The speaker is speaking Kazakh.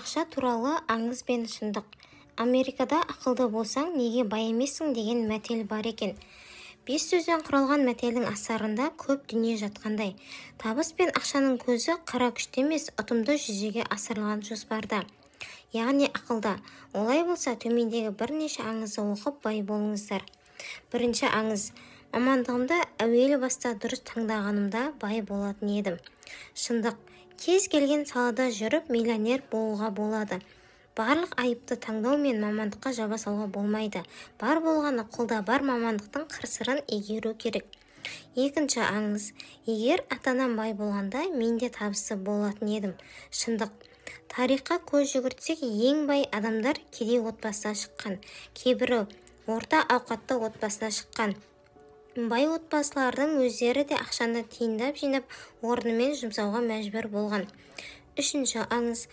Ақша туралы аңыз бен шындық. Америкада «Ақылды болсаң, неге бай емессің?» деген мәтел бар екен. Бес сөзден құралған мәтелдің астарында көп дүние жатқандай. Табыс пен ақшаның көзі қара күште емес, ұтымды жүзеге асырылған жоспарда, яғни ақылда. Олай болса, төмендегі бірнеше аңызды оқып, бай болыңыздар. Бірінші аңыз: Мамандығымды әуелі баста дұрыс таңдағанымда, бай болатын едім. Шындық: кез келген салада жүріп миллионер болуға болады. Барлық айыпты таңдау мен мамандыққа жаба салуға болмайды. Бар болғаны, қолда бар мамандықтың қыр-сырын игеру керек. Екінші аңыз: Егер ата-анам бай болғанда, мен де табысты болатын едім. Шындық: тарихқа көз жүгіртсек, ең бай адамдар кедей отбасынан шыққан, кейбірі орта ауқатты отбасынан шыққан. Бай отбасылардың өздері де ақшаны тиындап жинап, орнымен жұмсауға мәжбүр болған. Үшінші аңыз.